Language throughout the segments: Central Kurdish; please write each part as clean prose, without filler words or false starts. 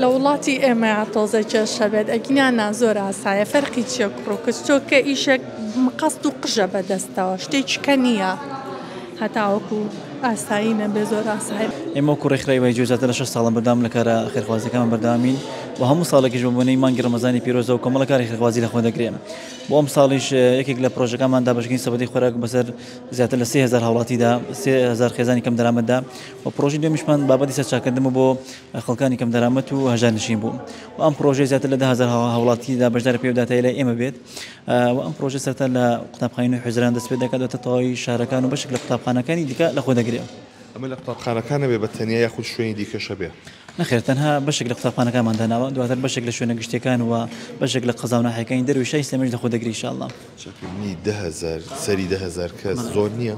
لە وڵاتی ئێمەیا تۆزێ کێشە بێت ئەگینا نا زۆر ئاسایە فەرقی چیە کوڕ و کچ تۆ کە ئیشێک مقەست و قژە بەدەستەوە شتێکی کە نییە هەتاوەکو ئاسایی نەبێ زۆر ئاسایە. ئێمە وەکو ڕێکخراوی وای جۆ زیاتر لە شەش ساڵە بەردەوام لە کارە خێرخوازیەکانمان بەردەوامین و هەموو ساڵێکیش بە بۆنەی مانگی ڕەمەزانی پیرۆزەوە کۆمەڵە کاری خێرخوازی لە خۆ دەگرێ بۆ ئەم ساڵیش یەکێک لە پرۆژەکانمان دابەشکردنی سەبەتەی خۆراک بەسەر زیاتر لە 3000 هاوڵاتیدا 3000 خێزانی کەم دەرامەتدا و پرۆژەی دوێمیشمان بابەتی سەرچاکردن بوو بۆ خەڵکانی کەم دەرامەت و هەژار نشین بوو و ئەم پرۆژەی زیاتر لە 10000 هاوڵاتیدا بەشدار پێ داتای لای ئێمە بێت و ئەم پرۆژە سەرتا لە قوتابخانەی نوێی حوزەیران دەست پێ دەکات دواتر تەواوی شارەکان و بەشێک لە قوتابخانەکانی دیکە لەخۆ دەگرێت. ئەمە لە قوتابخانەکان نەبێ بە تەنیا یاخود شوێنی دیکەش هەبێ؟ نەخێر تەنها بەشێک لە قوتابخانەکانمان داناوە، دواتر بەشێک لە شوێنە گشتیەکان و بەشێک لە قەزا و ناحیەکانی دەرەوەی شاری سلێمانیش لەخۆ دەگرێت ان شاء اللە. چاککردنی 10,000 سەری 10,000 کەس زۆر نییە؟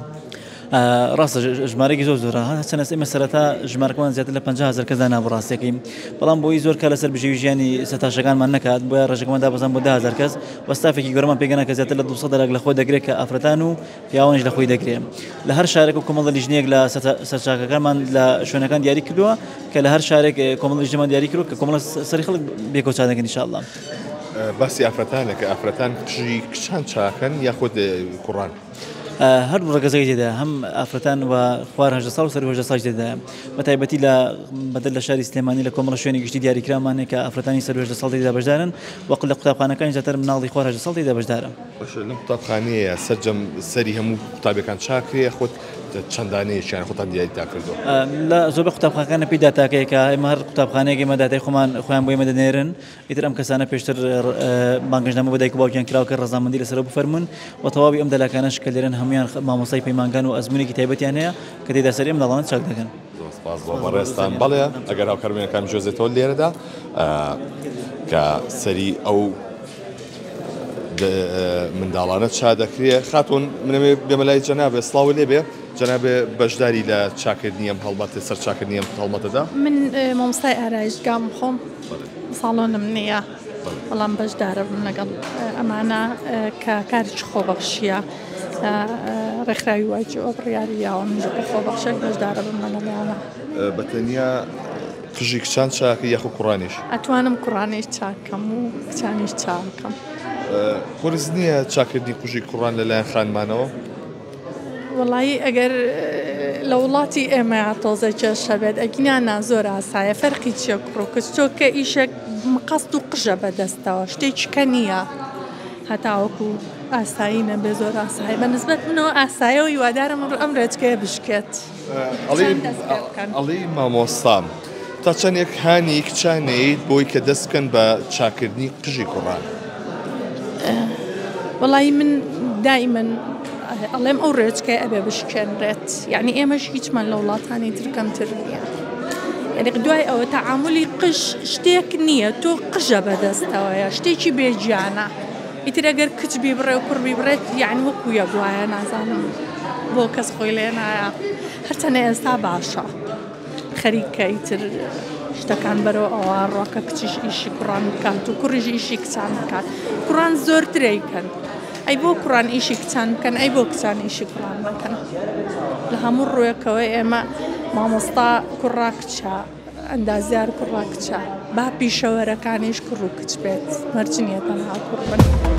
ڕاستە ژمارەیەکی زۆر زۆرە هەرچەند ئێمە سەرەتا ژمارەکەمان زیاتر لە 50 هەزار کەس دانابوو ڕاستیەکەی بەڵام بۆی زۆر کار لەسەر بژێوی ژیانی سەرتاشەکانمان نەکات بۆیە ڕێژەکەمان دابەزان بۆ 10 هەزار کەس و ستافێکی گەورەمان پێگەنا کە زیاتر لە 200 دەلاک لە خۆی دەگرێت کە ئافرەتان و پیاوانیش لە خۆی دەگرێت لە هەر شارێک و کۆمەڵە لیژنەیەک لە سەرچاکەکانمان لە شوێنەکان دیاری کردووە کە لە هەر شارێک کۆمەڵە لیژنەمان دیاری کردووە کە کۆمەڵە سەری خەڵک بێکەوە چاک دەکەن ئینشاءاللە. باسی ئافرەتانە کە ئافرەتان قژی کچان چاکەن یاخود کوڕان؟ هەردوو ڕەگەزەکەی تێدایە هەم ئافرەتان و خوار 18 ساڵ و سەروو 18 ساڵیش تێدایە بە تایبەتی لە بەدەر لە شاری سلێمانی لە کۆمەڵە شوێنی گشتی دیاریکراومان هەیە کە ئافرەتانی سەروو 18 ساڵ تێدا بەشدارن و لە قوتابخانەکانیش زیاتر مناڵی خوار 18 ساڵ تێدا بەشدارە. باشە لەم قوتابخانەیە سەرجەم سەری هەموو قوتابیەکان چاکرێ یاخود چەند دانەیەکیان خۆتان دیاریتان کردووە؟ لە زۆربەی قوتابخانەکان پێی داتاکەیە کە ئێمە هەر قوتابخانەیەک ئێمە داتای خۆمان خۆیان بۆ ئێمە دەنێرن ئیتر ئەم کەسانە پێشتر بانگهێشتنامە بۆ دایک و باوکیان کراوە کە ڕەزامەندی لەسەرەوە بفەرموون و تەواوی ئەم دەلاکانەش کە لێرەن هەموویان مامۆستای پەیمانگان و ئەزموونێکی تایبەتیان هەیە کە تێیدا سەری ئەم منداڵانە چاک دەکەن. زۆر سپاس بۆ بەڕێزتان. بەڵێ ئەگەر هاوکار بینەکان بجۆزێتەوە لێرەدا کە سەری ئەو منداڵانە چا دەکرێ. خاتوون منەوێ بێمە لای جەنابێ سڵاو لێ بێ. جەنابێ بەشداری لە چاکردنی ئەم هەڵمەتە سەر چاکردنی ئەم هەڵمەتەدا؟ من مامۆستای ئارایشگام خۆم ساڵۆنم نییە بەڵام بەشدارم لەگەڵ ئەمانە کە کارێکی خۆبەخشیە ڕێکخراوی واجەوە بڕیاری یاوە منیش وەکو خۆبەخشێک بەشدارە بم لەگەڵیانە. بە تەنیا قژی کچان چاکەی یاخو کوڕانیش؟ ئەتوانم کوڕانیش چاککەم و کچانیش چاکەم. قورس نییە چاکردنی قژی کوڕان لەلایەن خانمانەوە؟ وەڵایی ئەگەر لە وڵاتی ئێمەیا تۆزێ کێشە بێت ئەگینا نا زۆر ئاسایە فەرقی چیە کوڕ و کچ تۆ کە ئیشێک مقەست و قژە بەدەستەوە شتێکی کە نییە هەتاوەکو ئاسایی نەبێ زۆر ئاسایە بە نسبەت منەوە ئاسایە و هیوادارم ئەم ڕێچکەیە بشکێت ئەڵێی مامۆستام تا چەندێک هانی کچان نەیت بۆی کە دەست بکەن بە چاکردنی قژی کوڕان؟ وەڵایی من دائیمەن ئەڵێم ئەو ڕێچکەیە ئەبێ بشکێنرێت یعنی ئێمەش هیچمان لە وڵاتانی تر کەمتر نییە یعنی دوای ئەوە تەعاملی قژ شتێک نییە تۆ قژە بەدەستەوەیە شتێکی بێگیانە ئیتر ئەگەر کچ بیبڕێ و کوڕ بیبڕێت یعنی وەکو یەک وایە نازانم بۆ کەس خۆی لێ نایە هەرچەنە ئێستا باشە. خەریکە ئیتر شتەکان بەرەو ئەوە ڕوا کە کچیش ئیشی کوڕان بکات و کوڕیش ئیشی کچان بکات کوڕان زۆرتر ئەیکەن ئەی بۆ کوڕان ئیشی کچان بکەن ئەی بۆ کچان ئیشی کوڕان بکەن لە هەموو ڕوویەکەوە ئێمە مامۆستا کوڕا کچە ئەندازیار کوڕا کچە با پیشەوەرەکانیش کوڕ و کچ بێت مەرج نییە تەنها کوڕ بن.